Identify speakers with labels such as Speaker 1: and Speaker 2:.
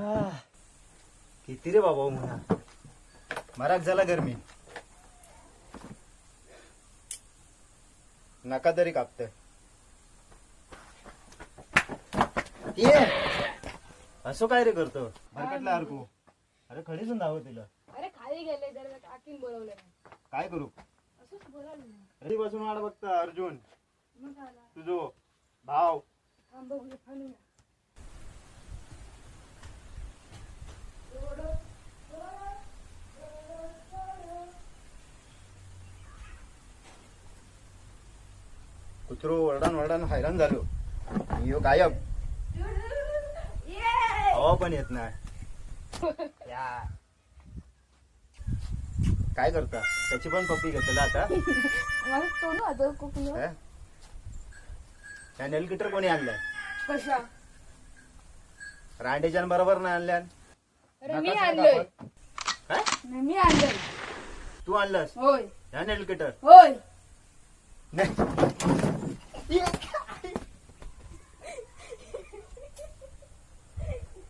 Speaker 1: आह, किती रे बाबा म्हणा, मराक झाला गरमी. नका तरी कापतय. ये असं काय रे करतो भरकटला हरकू? अरे खडीच नाव तिला.
Speaker 2: अरे खाली गेले जरा, काकीन बोलवलं नाही.
Speaker 1: काय करू?
Speaker 2: असंच बोलावलं नाही.
Speaker 1: अरे बसून वाट बघता अर्जुन.
Speaker 2: मग आला.
Speaker 1: तुझो भाव.
Speaker 2: थांब बघूया, थांबूया.
Speaker 1: कुत्रो वरडान वरडान हैराण झालो मी, ह्यो गायब.
Speaker 2: ये!
Speaker 1: हवा पण येत नाही. या. काय करता? त्याची पण पप्पी घेतला आता.
Speaker 2: माझं तोंड आता कोकण.
Speaker 1: हे? त्या नेलकिटर कोणी आणलाय?
Speaker 2: कशा?
Speaker 1: रांडेच्या बरोबर नाही आणल्या.
Speaker 2: अरे मी आणलोय.
Speaker 1: काय?
Speaker 2: नाही, मी आणलोय.
Speaker 1: तू आणलंस?
Speaker 2: होय.
Speaker 1: ह्या नेलकिटर?
Speaker 2: होय.
Speaker 1: नाही.